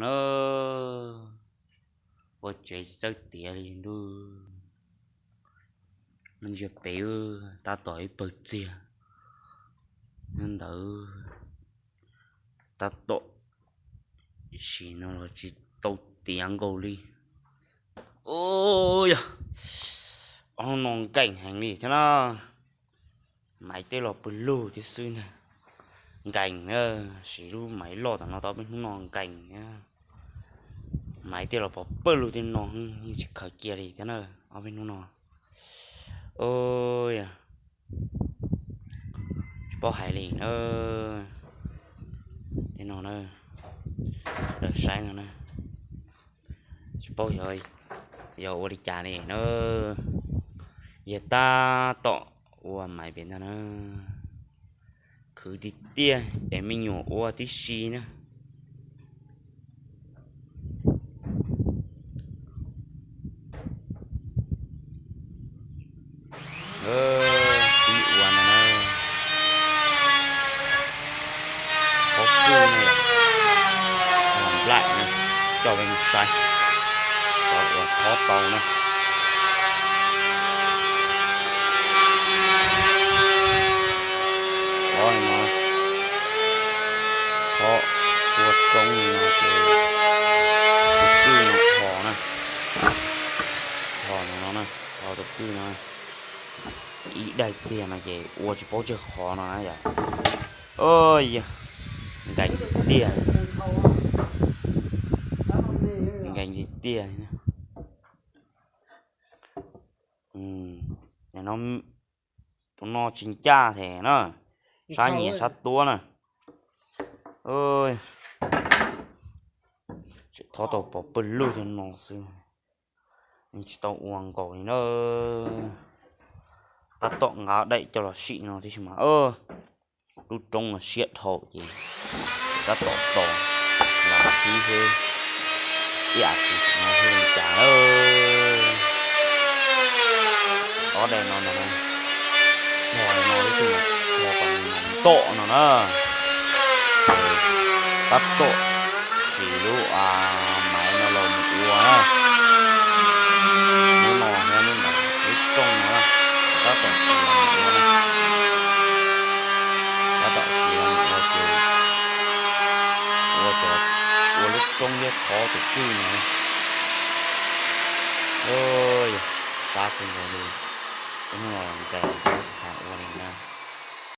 na, ua tsev tsis txawj tiav li ntuj. Ntsia pem tab tom ib pawg txiag nyob ntawd, tab tom, sim no los tsis tau tiav nkaus li. Yog, ob hnub no nkees heev li thiab na. Maiv tej los pw lug thiab xwb ntag. Nkees na, siv lub maiv loj tom no tau peb hnub no nkees. Maiv tej los pov pawg lug tej no, yeej tsis khaws kiag li thiab na, ob peb hnub no. Yog, tsis paub hais li na. Tej no na, sawv daws saib no na, tsis paub yog ua li cas li na. Yog tab tom ua maiv pem ntag na. Khwv tiag tiag es me nyuam ua tib si na. Pib ua no na, qhov kwj no, nplaim no, coj peb saib, cov uas thob tau na. Qhov no, qhov ua roob no ces tus kwj no ho na, ho no no na, ho tus kwj no. Ib daim txiag no ces ua tsis paub tsawg qhov no na yom. Yog, nkees tiag, nkees tiag tiag. Tus no tsis ncaj thiab na, sab nyias sab tuab na. Tseem thob tau pov pawg lug thiab no xwb, tsis tau ua nkaus li na. Tab tom nqa daim coj los sim no tib si mas lub roob no siab dhau ces tab tom tos los khib thiab, ib yam tsis no thiaj li cas na. Ob daim no ntag na, dhos no ib tug, dhos kom nws ntom no na. Tab tom siv lub maiv no los mus ua na. Lub no thiab lub ntawd, lub rooj no na, tab tom siv los mus ua na. Tab tom siv los mus ua ces ua cov, ua lub roob thiab thov tus kwj no. Yog, sab kawg nkaus li. Hnub no nkees tsis tau ua li na.